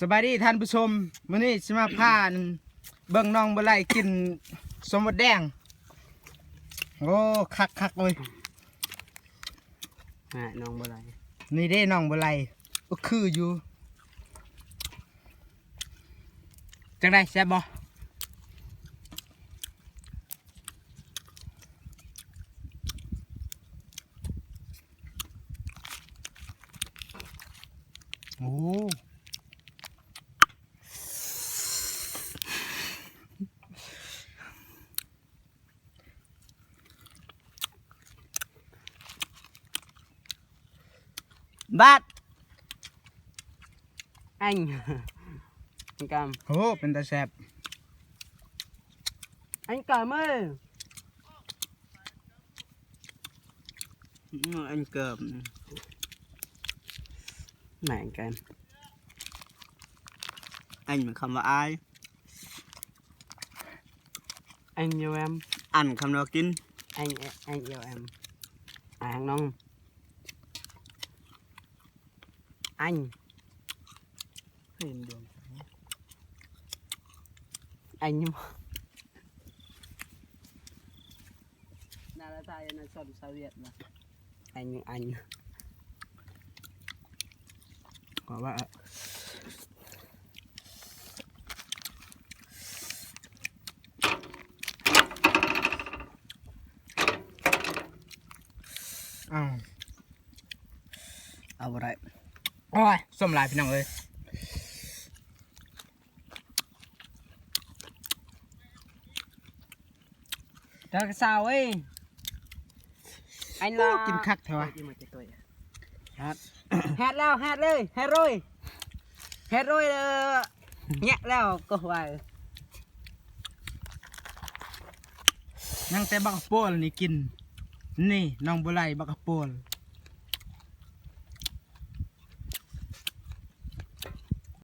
ສະບາຍດີທ່ານຜູ້ຊົມ, ມື້ນີ້ຊິມາພາເບິ່ງນ້ອງບົວໄລກິນສົ້ມມົດແດງ. ໂອ້ ຄັກໆເລີຍ. ອ່າ ນ້ອງບົວໄລ ນີ້ເດ້ນ້ອງບົວໄລ. ໂອ້ ຄືຢູ່. ຈັ່ງໃດ ແຊບບໍ່? ໂອ້ ບາດ ອັນ ອັນກຳ ໂອ້ ເປັນຕາແຊບ ອັນກຳເອີຍ. ອືມ ອັນເກີບ ແມ່ນກັນ ອັນຄຳວ່າອາຍ ອັນຢູ່ແອມ ອັນຄຳວ່າກິນ ອັນ ອັນຢູ່ແອມ ອາຍທາງນ້ອງ ອັນ ເຫັນດວງ ອັນຢູ່ ນາລາຊາຍນາຊົນຊາວຽດນະ ອັນ ອັນ ກໍວ່າ ອ້າວ ເອົາບໍ່ໄດ້. ໂອ້ຍ ສົ້ມຫຼາຍພີ່ນ້ອງເອີຍ. ຕາກະສາວເອີຍ ອັນລະ ໂອ້ ກິນຄັກແທ້ວະ. ແຮດ ແຮດແລ້ວ ແຮດເລີຍ ແຮດໂຣຍ ແຮດໂຣຍເລີຍ. ແຍະແລ້ວກໍໄວ ຍັງແຕ່ບັກໂປນນີ້ກິນ. ນີ້ນ້ອງບົວໄລບັກໂປນ.